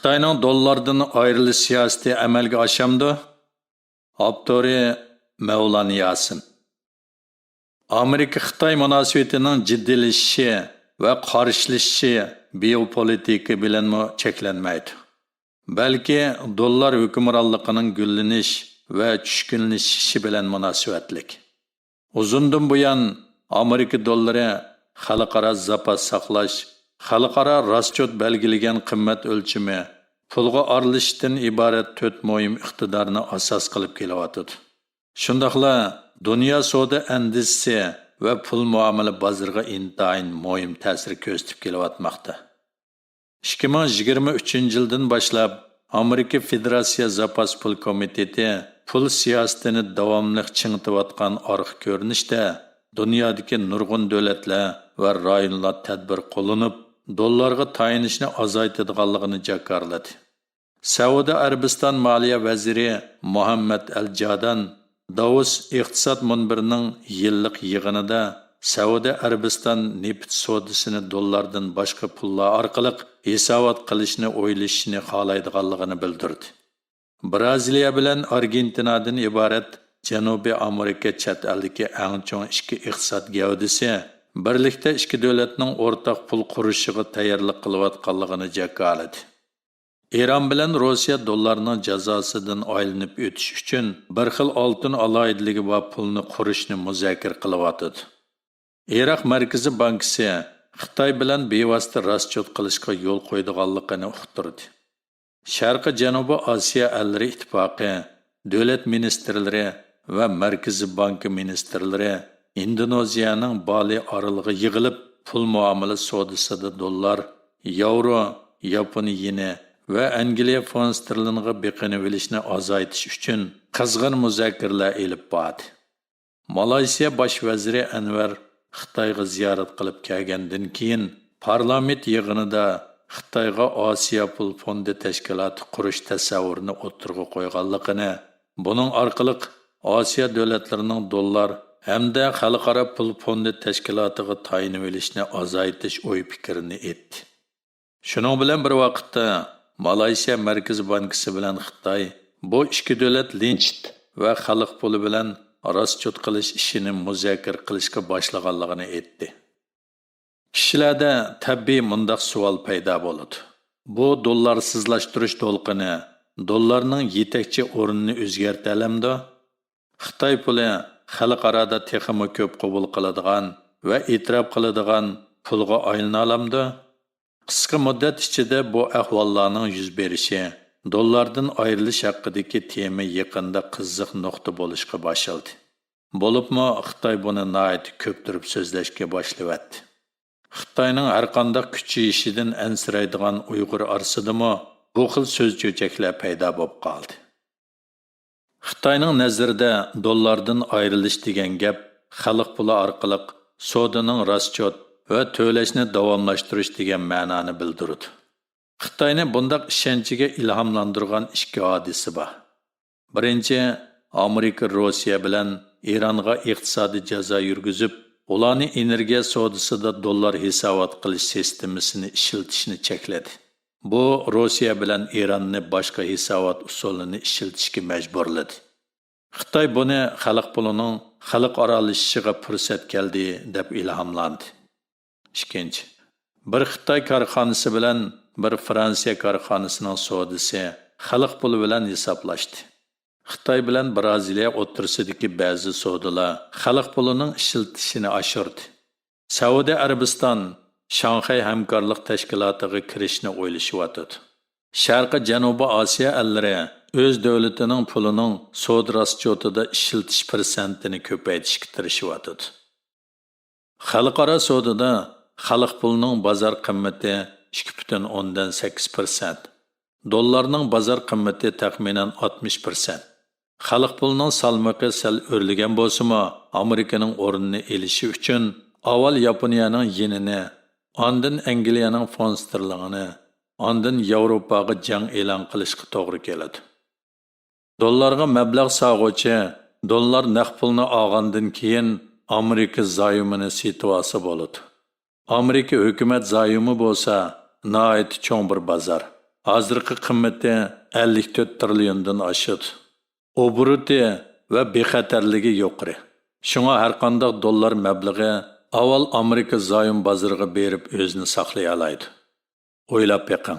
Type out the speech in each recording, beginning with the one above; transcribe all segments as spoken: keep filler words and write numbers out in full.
خىتاينىڭ دوللاردىن ئايرىلىش سىياسىتى ئەمەلگە ئاشامدۇ؟ ئاپتورى مەۋلان ياسىن. ئامېرىكا-خىتاي مۇناسىۋىتىنىڭ جىددىيلىشىشى ۋە قارشىلىشىشى بىيوپولىتىكا بىلەنمۇ چەكلەنمەيدۇ، بەلكى دوللار ھۆكۈمرانلىقىنىڭ گۈللىنىش ۋە چۈشكۈنلىشىشى بىلەن مۇناسىۋەتلىك. ئۇزۇندىن بۇيان ئامېرىكا دوللىرى خەلقئارا زاپاس ساقلاش، خەلقئارا راسچوت بەلگىلىگەن قىممەت ئۆلچىمى، پۇلغا ئارىلىشىشتىن ئىبارەت تۆت مۇھىم ئىقتىدارنى ئاساس قىلىپ كېلىۋاتىدۇ. شۇنداقلا دۇنيا سودا ئەندىزىسى ۋە پۇل مۇئامىلە بازىرىغا ئىنتايىن مۇھىم تەسىر كۆرسىتىپ كېلىۋاتماقتا. ئىككى مىڭ يىگىرمە ئۈچىنچى يىلدىن باشلاپ، ئامېرىكا فېدېراتسىيە زاپاس پۇل كومىتېتى پۇل سىياسىتىنى داۋاملىق چىڭىتىۋاتقان ئارقا كۆرۈنۈشتە، دۇنيادىكى نۇرغۇن دۆلەتلەر ۋە رايونلار تەدبىر قوللىنىپ، دوللارغا تايىنىشنى ئازايتىدىغانلىقىنى جاكارلىدى. سەئۇدى ئەرەبىستان مالىيە ۋەزىرى مۇھەممەد ئەل جادان داۋوس ئىقتىساد مۇنبىرىنىڭ يىللىق يىغىنىدا سەئۇدى ئەرەبىستان نېفىت سودىسىنى دوللاردىن باشقا پۇللار ئارقىلىق ھېسابات قىلىشنى ئويلىشىشنى خالايدىغانلىقىنى بىلدۈردى. بىرازىلىيە بىلەن ئارگېنتىنادىن ئىبارەت جەنۇبىي ئامېرىكا چەت ئەلدىكى ئەڭ چوڭ ئىككى ئىقتىساد گەۋدىسى بىرلىكتە ئىككى دۆلەتنىڭ ئورتاق پۇل قۇرۇشىغا تەييارلىق قىلىۋاتقانلىقىنى جاكارلىدى. ئىران بىلەن روسىيە دوللارنىڭ جازاسىدىن ئايلىنىپ ئۆتۈش ئۈچۈن بىر خىل ئالتۇن ئالاھىدىلىكى بار پۇلنى قۇرۇشنى مۇزاكىرە قىلىۋاتىدۇ. ئىراق مەركىزىي بانكىسى خىتاي بىلەن بىۋاسىتە راسچوت قىلىشقا يول قويىدىغانلىقىنى ئۇقتۇردى. شەرقىي جەنۇبىي ئاسىيا ئەللىرى ئىتتىپاقى دۆلەت مىنىستىرلىرى ۋە مەركىزىي بانكا مىنىستىرلىرى ئىندونېزىيەنىڭ بالى ئارىلىغا يىغىلىپ، پۇل مۇئامىلە سودىسىدا دوللار، ياۋرو، ياپون يېنى ۋە ئەنگلىيە فونت ستېرلىنىغا بېقىنىۋېلىشنى ئازايتىش ئۈچۈن قىزغىن مۇزاكىرىلەر ئېلىپ باردى. مالايسىيە باش ۋەزىرى ئەنۋەر خىتايغا زىيارەت قىلىپ كەلگەندىن كېيىن، پارلامېنت يىغىنىدا خىتايغا ئاسىيا پۇل فوندى تەشكىلاتى قۇرۇش تەسەۋۋۇرىنى ئوتتۇرىغا قويغانلىقىنى، بۇنىڭ ئارقىلىق ئاسىيا دۆلەتلىرىنىڭ دوللار ھەمدە خەلقئارا پۇل فوندى تەشكىلاتىغا تايىنىۋېلىشنى ئازايتىش ئوي پىكرىنى ئېيتتى. شۇنىڭ بىلەن بىر ۋاقىتتا، مالايسىيە مەركىزىي بانكىسى بىلەن خىتاي بۇ ئىككى دۆلەت لىنچىت ۋە خەلق پۇلى بىلەن راسچوت قىلىش ئىشىنى مۇزاكىرە قىلىشقا باشلىغانلىقىنى ئېيتتى. كىشىلەردە تەبىئىي مۇنداق سوئال پەيدا بولىدۇ: بۇ دوللارسىزلاشتۇرۇش دولقۇنى دوللارنىڭ يېتەكچى ئورنىنى ئۆزگەرتەلەمدۇ؟ خىتاي پۇلى خەلقئارادا تېخىمۇ كۆپ قوبۇل قىلىدىغان ۋە ئېتىراپ قىلىدىغان پۇلغا ئايلىنالامدۇ؟ قىسقا مۇددەت ئىچىدە بۇ ئەھۋاللارنىڭ يۈز بېرىشى، دوللاردىن ئايرىلىش ھەققىدىكى تېما يېقىندا قىزىق نۇقتا بولۇشقا باشلىدى. بولۇپمۇ خىتاي بۇنى ناھايىتى كۆپتۈرۈپ سۆزلەشكە باشلىۋەتتى. خىتاينىڭ ھەرقانداق كۈچىيىشىدىن ئەنسىرەيدىغان ئۇيغۇر ئارىسىدىمۇ بۇ خىل سۆز چۆچەكلەر پەيدا بولۇپ قالدى. خىتاينىڭ نەزىرىدە دوللاردىن ئايرىلىش دېگەن گەپ خەلق پۇلى ئارقىلىق سودىنىڭ راسچوت ۋە تۆلەشنى داۋاملاشتۇرۇش دېگەن مەنانى بىلدۈرىدۇ. خىتاينى بۇنداق ئىشەنچىگە ئىلھاملاندۇرغان ئىككى ھادىسە بار. بىرىنچى، ئامېرىكا روسىيە بىلەن ئىرانغا ئىقتىسادىي جازا يۈرگۈزۈپ، ئۇلارنى ئېنېرگىيە سودىسىدا دوللار ھېسابات قىلىش سىستېمىسىنى ئىشلىتىشنى چەكلىدى. بۇ روسىيە بىلەن ئىراننى باشقا ھېسابات ئۇسۇلىنى ئىشلىتىشكە مەجبۇرلىدى. خىتاي بۇنى خەلق پۇلىنىڭ خەلقئارالىشىشىغا پۇرسەت كەلدى دەپ ئىلھاملاندى. ئىككىنچى، بىر خىتاي كارخانىسى بىلەن بىر فرانسىيە كارخانىسىنىڭ سودىسى خەلق پۇلى بىلەن ھېسابلاشتى. خىتاي بىلەن بىرازىلىيە ئوتتۇرىسىدىكى بەزى سودىلار خەلق پۇلىنىڭ ئىشلىتىشىنى ئاشۇردى. سەئۇدى ئەرەبىستان شاڭخەي ھەمكارلىق تەشكىلاتىغا كىرىشنى ئويلىشىۋاتىدۇ. شەرقىي جەنۇبىي ئاسىيا ئەللىرى ئۆز دۆلىتىنىڭ پۇلىنىڭ سودا راسچوتىدا ئىشلىتىش پىرسەنتىنى كۆپەيتىشكە تىرىشىۋاتىدۇ. خەلقئارا سودىدا خەلق پۇلىنىڭ بازار قىممىتى ئىككى پۈتۈن ئوندىن سەككىز پىرسەنت، دوللارنىڭ بازار قىممىتى تەخمىنەن ئاتمىش پىرسەنت. خەلق پۇلىنىڭ سالمىقى سەل ئۆرلىگەن بولسىمۇ، ئامېرىكىنىڭ ئورنىنى ئېلىشى ئۈچۈن ئاۋۋال ياپونىيەنىڭ يېنىنى، ئاندىن ئەنگلىيەنىڭ فونت ستېرلىڭىنى، ئاندىن ياۋروپاغا جەڭ ئېلان قىلىشقا توغرا كېلىدۇ. دوللارغا مەبلەغ سالغۇچى دوللار نەق پۇلنى ئالغاندىن كېيىن ئامېرىكا زايومىنى سېتىۋالسا بولىدۇ. ئامېرىكا ھۆكۈمەت زايومى بولسا ناھايىتى چوڭ بىر بازار. ھازىرقى قىممىتى ئەللىك تۆت تىرىليوندىن ئاشىدۇ. ئوبوروتى ۋە بىخەتەرلىكى يۇقىرى. شۇڭا ھەرقانداق دوللار مەبلىغى ئاۋۋال ئامېرىكا زايوم بازىرىغا بېرىپ ئۆزىنى ساقلىيالايدۇ. ئويلاپ بېقىڭ،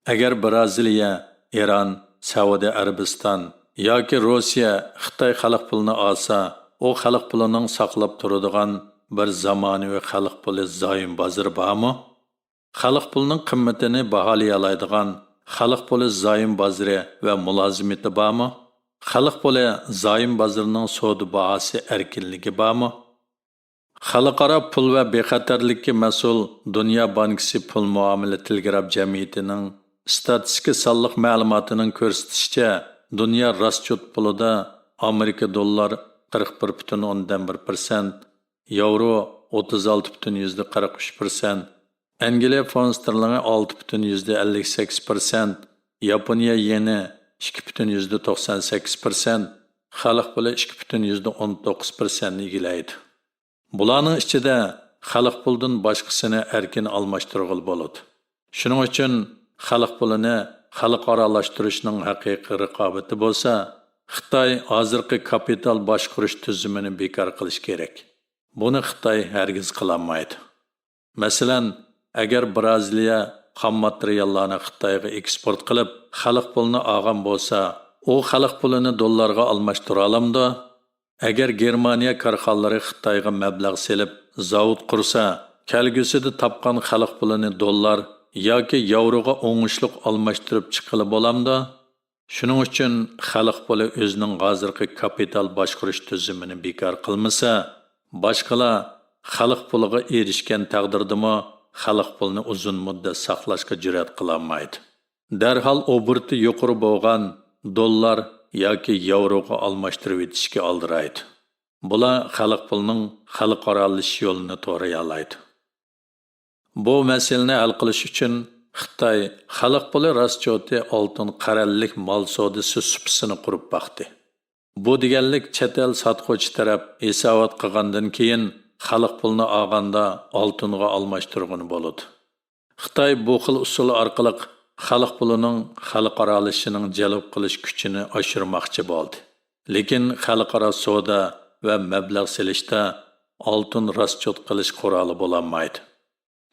ئەگەر بىرازىلىيە، ئىران، سەئۇدى ئەرەبىستان ياكى روسىيە خىتاي خەلق پۇلىنى ئالسا، ئۇ خەلق پۇلىنىڭ ساقلاپ تۇرىدىغان بىر زامانىۋى خەلق پۇلى زايوم بازىرى بارمۇ؟ خەلق پۇلىنىڭ قىممىتىنى باھالىيالايدىغان خەلق پۇلى زايوم بازىرى ۋە مۇلازىمىتى بارمۇ؟ خەلق پۇلى زايوم بازىرىنىڭ سودا باھاسى ئەركىنلىكى بارمۇ؟ خەلقئارا پۇل ۋە بىخەتەرلىككە مەسئۇل دۇنيا بانكىسى پۇل مۇئامىلە تېلېگراف جەمئىيىتىنىڭ ئىستاتىستىكا سانلىق مەلۇماتىنىڭ كۆرسىتىشىچە، دۇنيا راسچوت پۇلىدا ئامېرىكا دوللار قىرىق بىر پۈتۈن ئوندىن بىر پىرسەنت، ياۋرو ئوتتۇز ئالتە پۈتۈن يۈزدە قىرىق ئۈچ پىرسەنت، ئەنگلىيە فونت ستېرلىڭى ئالتە پۈتۈن يۈزدە ئەللىك سەككىز پىرسەنت، ياپونىيە يېنى ئىككى پۈتۈن يۈزدە توقسان سەككىز پىرسەنت، خەلق پۇلى ئىككى پۈتۈن يۈزدە ئون توققۇز پىرسەنتنى ئىگىلەيدۇ. بۇلارنىڭ ئىچىدە خەلق پۇلىدىن باشقىسىنى ئەركىن ئالماشتۇرغىلى بولىدۇ. شۇنىڭ ئۈچۈن خەلق پۇلىنى خەلقئارالاشتۇرۇشنىڭ ھەقىقىي رىقابىتى بولسا، خىتاي ھازىرقى كاپىتال باشقۇرۇش تۈزۈمىنى بىكار قىلىش كېرەك. بۇنى خىتاي ھەرگىز قىلالمايدۇ. مەسىلەن، ئەگەر بىرازىلىيە خام ماتېرىياللارنى خىتايغا ئېكسپورت قىلىپ، خەلق پۇلىنى ئالغان بولسا، ئۇ خەلق پۇلىنى دوللارغا ئالماشتۇرالامدۇ؟ ئەگەر گېرمانىيە كارخانىلىرى خىتايغا مەبلەغ سېلىپ، زاۋۇت قۇرسا، كەلگۈسىدە تاپقان خەلق پۇلىنى دوللار ياكى ياۋروغا ئوڭۇشلۇق ئالماشتۇرۇپ چىققىلى بولامدۇ؟ شۇنىڭ ئۈچۈن خەلق پۇلى ئۆزىنىڭ ھازىرقى كاپىتال باشقۇرۇش تۈزۈمىنى بىكار قىلمىسا، باشقىلار خەلق پۇلىغا ئېرىشكەن تەقدىردىمۇ خەلق پۇلىنى ئۇزۇن مۇددەت ساقلاشقا جۈرئەت قىلالمايدۇ. دەرھال ئوبوروتى يۇقىرى بولغان دوللار ياكى ياۋروغا ئالماشتۇرۇۋېتىشكە ئالدىرايدۇ. بۇلار خەلق پۇلىنىڭ خەلقئارالىشىش يولىنى تورايالايدۇ. بۇ مەسىلىنى ھەل قىلىش ئۈچۈن خىتاي خەلق پۇلى راسچوتى ئالتۇن قەرەللىك مال سودىسى سۇپىسىنى قۇرۇپ باقتى. بۇ دېگەنلىك چەت ئەل ساتقۇچى تەرەپ ھېسابات قىلغاندىن كېيىن خەلق پۇلىنى ئالغاندا ئالتۇنغا ئالماشتۇرغىلى بولىدۇ. خىتاي بۇ خىل ئۇسۇل ئارقىلىق خەلق پۇلىنىڭ خەلقئارالىشىشىنىڭ جەلپ قىلىش كۈچىنى ئاشۇرماقچى بولدى. لېكىن خەلقئارا سودا ۋە مەبلەغ سېلىشتا ئالتۇن راسچوت قىلىش قورالى بولالمايدۇ.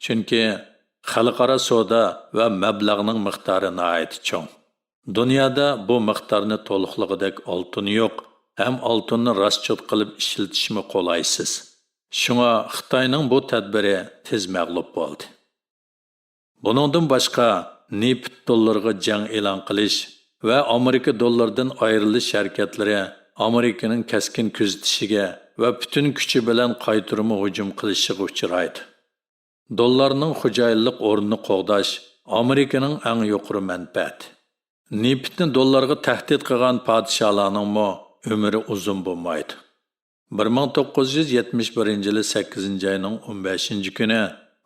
چۈنكى خەلقئارا سودا ۋە مەبلەغنىڭ مىقدارى ناھايىتى چوڭ. دۇنيادا بۇ مىقدارنى تولۇقلىغۇدەك ئالتۇن يوق ھەم ئالتۇننى راسچوت قىلىپ ئىشلىتىشمۇ قولايسىز. شۇڭا خىتاينىڭ بۇ تەدبىرى تېز مەغلۇپ بولدى. بۇنىڭدىن باشقا، نېفىت دوللىرىغا جەڭ ئېلان قىلىش ۋە ئامېرىكا دوللىرىدىن ئايرىلىش ھەرىكەتلىرى ئامېرىكىنىڭ كەسكىن كۆزىتىشىگە ۋە پۈتۈن كۈچى بىلەن قايتۇرما ھۇجۇم قىلىشىغا ئۇچرايدۇ. دوللارنىڭ خوجايىنلىق ئورنىنى قوغداش ئامېرىكىنىڭ ئەڭ يۇقىرى مەنپەئەتى. نېفىتنى دوللارغا تەھدىت قىلغان پادىشاھلارنىڭمۇ ئۆمرى ئۇزۇن بولمايدۇ. بىر مىڭ توققۇز يۈز يەتمىش بىرىنچى يىلى سەككىزىنچى ئاينىڭ ئون بەشىنچى كۈنى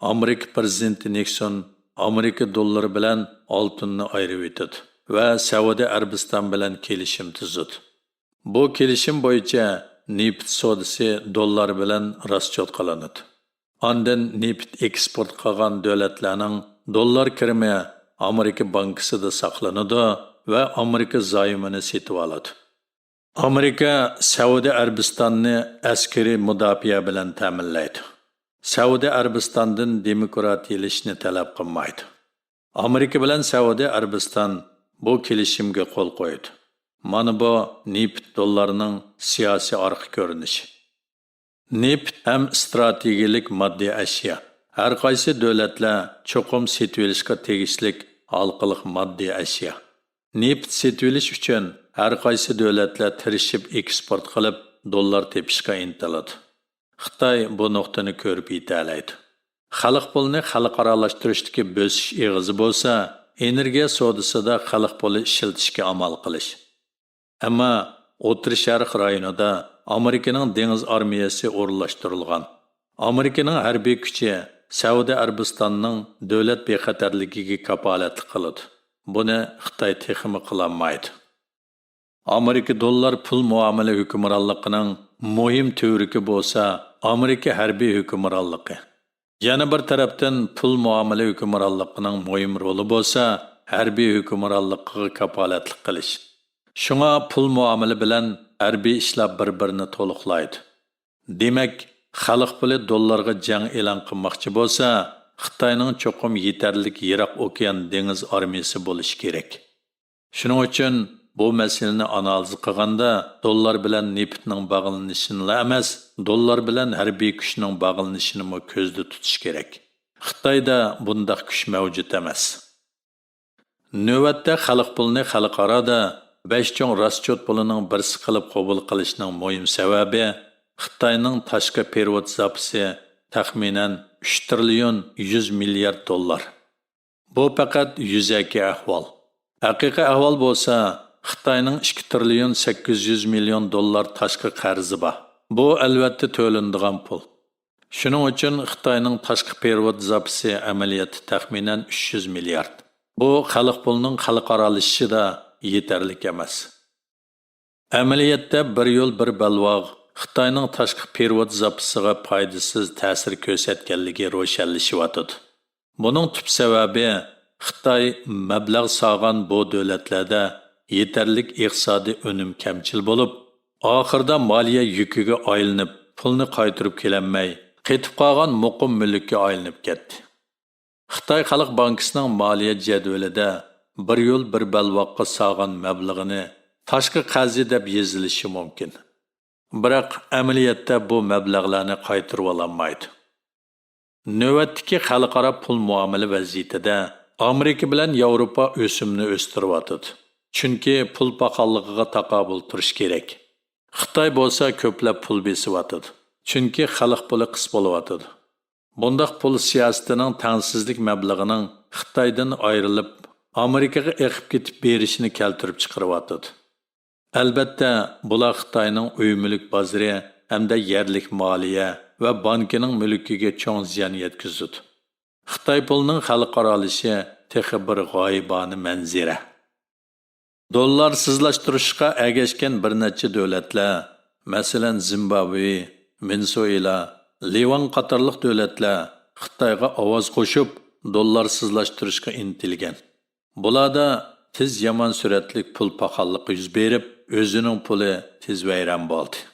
ئامېرىكا پىرېزىدېنتى نىكسون ئامېرىكا دوللىرى بىلەن ئالتۇننى ئايرىۋېتىدۇ ۋە سەئۇدى ئەرەبىستان بىلەن كېلىشىم تۈزىدۇ. بۇ كېلىشىم بويىچە نېفىت سودىسى دوللار بىلەن راسچوت قىلىنىدۇ. ئاندىن نېفىت ئېكسپورت قىلغان دۆلەتلەرنىڭ دوللار كىرىمى ئامېرىكا بانكىسىدا ساقلىنىدۇ ۋە ئامېرىكا زايومىنى سېتىۋالىدۇ. ئامېرىكا سەئۇدى ئەرەبىستاننى ئەسكىرىي مۇداپىئە بىلەن تەمىنلەيدۇ. سەئۇدى ئەرەبىستاندىن دېموكراتىيەلىشىشنى تەلەپ قىلمايدۇ. ئامېرىكا بىلەن سەئۇدى ئەرەبىستان بۇ كېلىشىمگە قول قويدى. مانا بۇ نېفىت دوللارنىڭ سىياسىي ئارقا كۆرۈنۈشى. نېفىت ھەم ئىستراتېگىيەلىك ماددىي ئەشيا. ھەر قايسى دۆلەتلەر چوقۇم سېتىۋېلىشقا تېگىشلىك ھالقىلىق ماددىي ئەشيا. نېفىت سېتىۋېلىش ئۈچۈن ھەر قايسى دۆلەتلەر تىرىشىپ ئېكسپورت قىلىپ، دوللار تېپىشقا ئىنتىلىدۇ. خىتاي بۇ نۇقتىنى كۆرۈپ يېتەلەيدۇ. خەلق پۇلىنى خەلقئارالاشتۇرۇشتىكى بۆسۈش ئېغىزى بولسا، ئېنېرگىيە سودىسىدا خەلق پۇلى ئىشلىتىشكە ئامال قىلىش. ئەمما ئوتتۇرا شەرق رايونىدا ئامېرىكىنىڭ دېڭىز ئارمىيەسى ئورۇنلاشتۇرۇلغان. ئامېرىكىنىڭ ھەربىي كۈچى سەئۇدى ئەرەبىستاننىڭ دۆلەت بىخەتەرلىكىگە كاپالەتلىك قىلىدۇ. بۇنى خىتاي تېخىمۇ قىلالمايدۇ. ئامېرىكا دوللار پۇل مۇئامىلە ھۆكۈمرانلىقىنىڭ مۇھىم تۈۋرۈكى بولسا ئامېرىكا ھەربىي ھۆكۈمرانلىقى. يەنە بىر تەرەپتىن، پۇل مۇئامىلە ھۆكۈمرانلىقىنىڭ مۇھىم رولى بولسا ھەربىي ھۆكۈمرانلىقىغا كاپالەتلىك قىلىش. شۇڭا پۇل مۇئامىلە بىلەن ھەربىي ئىشلار بىر-بىرىنى تولۇقلايدۇ. دېمەك، خەلق پۇلى دوللارغا جەڭ ئېلان قىلماقچى بولسا، خىتاينىڭ چوقۇم يېتەرلىك يىراق ئوكيان دېڭىز ئارمىيىسى بولۇشى كېرەك. شۇنىڭ ئۈچۈن بۇ مەسىلىنى ئانالىز قىلغاندا، دوللار بىلەن نېفىتنىڭ باغلىنىشىنىلا ئەمەس، دوللار بىلەن ھەربىي كۈچنىڭ باغلىنىشىنىمۇ كۆزدە تۇتۇش كېرەك. خىتايدا بۇنداق كۈچ مەۋجۇت ئەمەس. نۆۋەتتە خەلق پۇلىنى خەلقئارادا بەش چوڭ راسچوت پۇلىنىڭ بىرسى قىلىپ قوبۇل قىلىشنىڭ مۇھىم سەۋەبى، خىتاينىڭ تاشقى پېرېۋوت زاپىسى تەخمىنەن ئۈچ تىرىليون يۈز مىليارد دوللار. بۇ پەقەت يۈزەكى ئەھۋال. ھەقىقىي ئەھۋال بولسا، خىتاينىڭ ئىككى تىرىليون سەككىز يۈز مىليون دوللار تاشقى قەرزى بار. بۇ، ئەلۋەتتە، تۆلىنىدىغان پۇل. شۇنىڭ ئۈچۈن خىتاينىڭ تاشقى پېرېۋوت زاپىسى ئەمەلىيەتتە تەخمىنەن ئۈچ يۈز مىليارد. بۇ خەلق پۇلىنىڭ خەلقئارالىشىشىدا يېتەرلىك ئەمەس. ئەمەلىيەتتە بىر يول، بىر بەلباغ خىتاينىڭ تاشقى پېرېۋوت زاپىسىغا پايدىسىز تەسىر كۆرسەتكەنلىكى روشەنلىشىۋاتىدۇ. بۇنىڭ تۈپ سەۋەبى، خىتاي مەبلەغ سالغان بۇ دۆلەتلەردە يېتەرلىك ئىقتىسادىي ئۈنۈم كەمچىل بولۇپ، ئاخىرىدا مالىيە يۈكىگە ئايلىنىپ، پۇلنى قايتۇرۇپ كېلەلمەي، قېتىپ قالغان مۇقىم مۈلۈككە ئايلىنىپ كەتتى. خىتاي خەلق بانكىسىنىڭ مالىيە جەدۋىلىدە بىر يول، بىر بەلباغقا سالغان مەبلىغىنى تاشقى قەرزى دەپ يېزىلىشى مۇمكىن. بىراق، ئەمەلىيەتتە بۇ مەبلەغلەرنى قايتۇرۇۋالالمايدۇ. نۆۋەتتىكى خەلقئارا پۇل مۇئامىلە ۋەزىيىتىدە ئامېرىكا بىلەن ياۋروپا ئۆسۈمنى ئۆستۈرۈۋاتىدۇ. چۈنكى پۇل پاخاللىقىغا تاقابىل تۇرۇش كېرەك. خىتاي بولسا كۆپلەپ پۇل بېسىۋاتىدۇ. چۈنكى خەلق پۇلى قىس بولۇۋاتىدۇ. بۇنداق پۇل سىياسىتىنىڭ تەڭسىزلىك مەبلىغىنىڭ خىتايدىن ئايرىلىپ، ئامېرىكىغا ئېقىپ كېتىپ بېرىشىنى كەلتۈرۈپ چىقىرىۋاتىدۇ. ئەلبەتتە، بۇلار خىتاينىڭ ئۆي مۈلۈك بازىرى ھەمدە يەرلىك مالىيە ۋە بانكىنىڭ مۈلكىگە چوڭ زىيان يەتكۈزىدۇ. خىتاي پۇلىنىڭ خەلقئارالىشىشى تېخى بىر غايىبانە مەنزىرە. دوللارسىزلاشتۇرۇشقا ئەگەشكەن بىر نەچچە دۆلەتلەر، مەسىلەن، زىمبابۋې، ۋېنېسۇئېلا، لىۋان قاتارلىق دۆلەتلەر خىتايغا ئاۋاز قوشۇپ، دوللارسىزلاشتۇرۇشقا ئىنتىلگەن. بۇلاردا تېز يامان سۈرئەتلىك پۇل پاخاللىقى يۈز بېرىپ، ئۆزىنىڭ پۇلى تېز ۋەيران بولدى.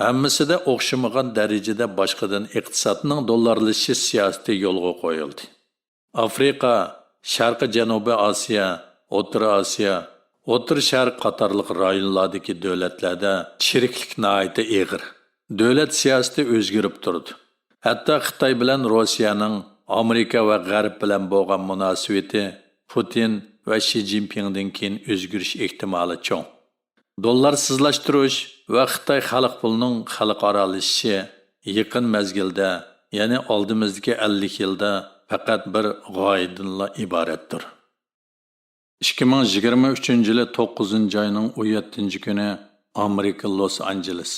ھەممىسىدە ئوخشىمىغان دەرىجىدە باشقىدىن ئىقتىسادنىڭ دوللارلىشىش سىياسىتى يولغا قويۇلدى. ئافرىقا، شەرقىي جەنۇبىي ئاسىيا، ئوتتۇرا ئاسىيا، ئوتتۇرا شەرق قاتارلىق رايونلاردىكى دۆلەتلەردە چىرىكلىك ناھايىتى ئېغىر. دۆلەت سىياسىتى ئۆزگىرىپ تۇرىدۇ. ھەتتا خىتاي بىلەن روسىيەنىڭ ئامېرىكا ۋە غەرب بىلەن بولغان مۇناسىۋىتى پۇتىن ۋە شى جىنپىڭدىن كېيىن ئۆزگىرىش ئېھتىمالى چوڭ. دوللارسىزلاشتۇرۇش ۋە خىتاي خەلق پۇلىنىڭ خەلقئارالىشىشى يېقىن مەزگىلدە، يەنى ئالدىمىزدىكى ئەللىك يىلدا پەقەت بىر غايىدىنلا ئىبارەتتۇر. ئىككى مىڭ يىگىرمە ئۈچىنچى يىلى توققۇزىنچى ئاينىڭ ئون يەتتىنچى كۈنى، ئامېرىكا، لوس ئانژېلېس.